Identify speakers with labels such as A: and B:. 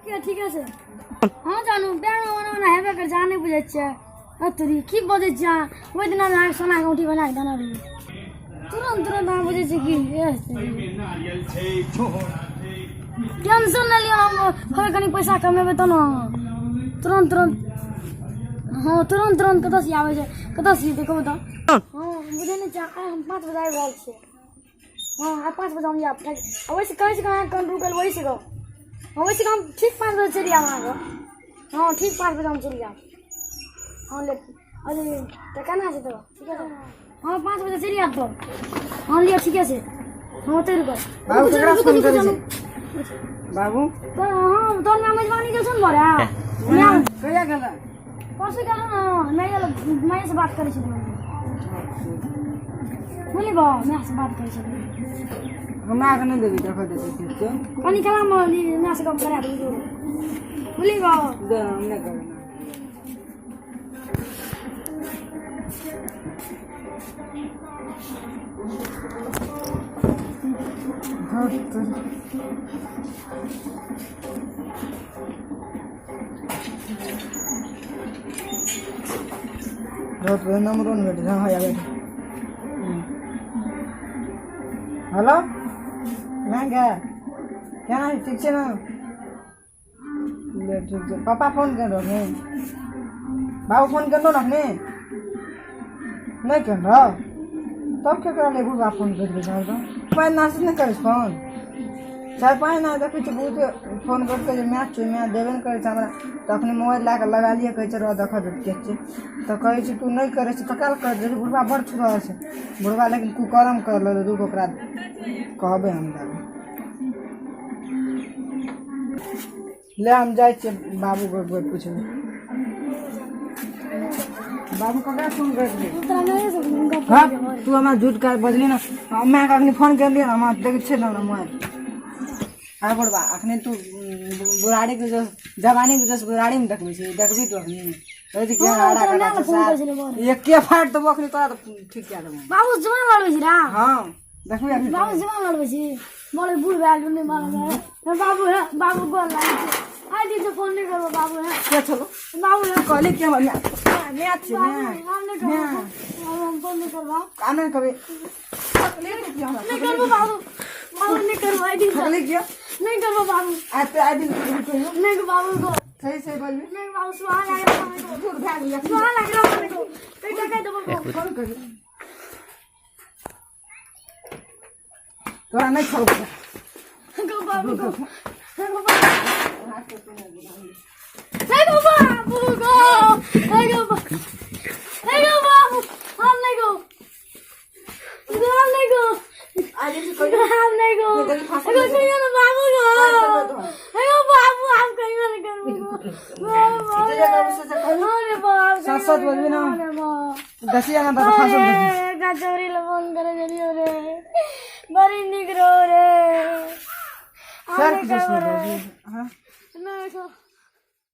A: किया ठीके छै। हँ जानू, प्यार ओना ओना हेबे कर, जान नहि बुझै छियै। तोरी की बजै छियै अहाँ? ओहि दिना अहाँके सोनाके औँठी बना कऽ देने रहियै, तुरन्त तुरन्त अहाँ बुझै छियै कि टेंशन नहि लिअ, हम फेर कनि पैसा कमेबै तब ने तुरन्त तुरन्त। हँ, तुरन्त तुरन्त कतऽसँ आबै छै, कतऽसँ एतै कहू तऽ? हँ, बुझै नहि छियै। आइ हम 5 बजे आबि रहल छियै। हँ, आइ 5 बजे हम आयब। ओहिसँ कहै छी अहाँ कन रुकल, ओहिसँ कहू। हँ, ओहिसँ हम ठीक 5 बजे चलि आयब अहाँके। हँ, ठीक 5 बजे हम चलि आयब। हँ, ले अरे तऽ केना छै तऽ? ठीके छै। हँ, 5 बजे चलि आयब तऽ। हँ, लिअ, ठीके छै। हँ, ओतहि रुकब।
B: बाबू, केकरा फोन करै छै बाबू?
A: तऽ हँ, तोहर माय मेजबानी गेल छौ ने बड़ा?
B: कहिया गेल?
A: परसू गेल ने। माय मायसँ बात करै छलियै, बुझली बा? मायसँ बात करै छलियै।
B: हमरा के नहि देबी, देखऽ देबै, ठीक छै?
A: कनि कलामे मायसँ गप करा देबै, बुझली बा?
B: दे, हम नहि करबै। नंबरो नहि भेटै। हँ, आबै। हेलो माय गे, केना छी? ठीक छै ने? ले, ठीक छै। पापा फोन कर रहल? बाबू फोन करलो ने? अखने नहि कर रहो तब केकरा ले बुढ़बा फोन करि दै छै? पाइ नासिक नहि करै छै फोन, 4-5 ना देखै छियै बहुत फोन करतै जे मैच छै, मैच देबे नहि करै छै हमरा। तऽ अखने मोबाइल लए कऽ लगालियै, कहै छै रह देखऽ दे के छै। तऽ कहै छै तू नहि करै छै तऽ काल्हि कर दे। बुढ़बा बड़ छुड़ल छै बुढ़बा, लेकिन कुकर्म कर लेलै। रुक, ओकरा कहबै हम जाके। ले, हम जाइ छियै बाबूके एक बेर पुछबै। बाबू, ककरा फोन करलियै? हँ, तू हमरा झूठ का बजली ने। मायके अखनी फोन करलियै, हमरा देखै छियै ने हमरा मोबाइल। अरे बुढ़बा, अखनी तू बुढ़ारीके जोश, जवानीके जोश बुढ़ारीमे देखबै छी? देखबी तू अखनी? कहै छी कि
A: हँ,
B: हरा
A: तोरा
B: कटा
A: मायके फोन करै छलै बड़।
B: एके फाटि देबो अखनी तोरा तऽ ठीक कए देबो।
A: बाबू जवान लड़बै छी रा?
B: हँ, देखबी अखनी।
A: बाबू जवान लड़बै छी? बड़े बूढ़ भए गेल, नहि मालूम है बाबू। है बाबू, गोर लागै छै। आइ दिन से फोन नहि करबो बाबू। है
B: के छलो?
A: बाबू है।
B: कहली कि हमर माय माय छै।
A: बाबू
B: माय
A: हम नहि करबो बाबू, हम फोन नहि करबो।
B: आ नहि कभी
A: नहि करबो बाबू, बाबू नहि करबो आइ दिन से।
B: कहली कि
A: नहि करबो बाबू।
B: आइ तऽ आइ दिन कहियो
A: नहि बाबू गो।
B: सही सही बोलबी।
A: नहीं बाबू, सुहा लाग रहा है को।
B: झूठ भए गेलै।
A: सुहा लाग रहा है को, कहीं कह देबो को।
B: फोन करी तोरा नहि छोड़बो।
A: गो बाबू गो, गो बाबू, हे गो बाबू गो, हे गो हे गो बाबू, हम नहीं गो, हम नहीं गो, हम नहीं गो। गो कहियो ना बाबू गो, हे गो बाबू, हम कहियो ना करबो गो बाबू। अरे बाप।
B: सात सात बोलबी ना।
A: अरे बाप।
B: दसिया ना तऽ फांसो देखी।
A: अरे कचौड़ी ला फोन करे जलियो रे, बड़ी निक रहो रे।
B: सर के जोश में बोलबी। हाँ।
A: नहीं।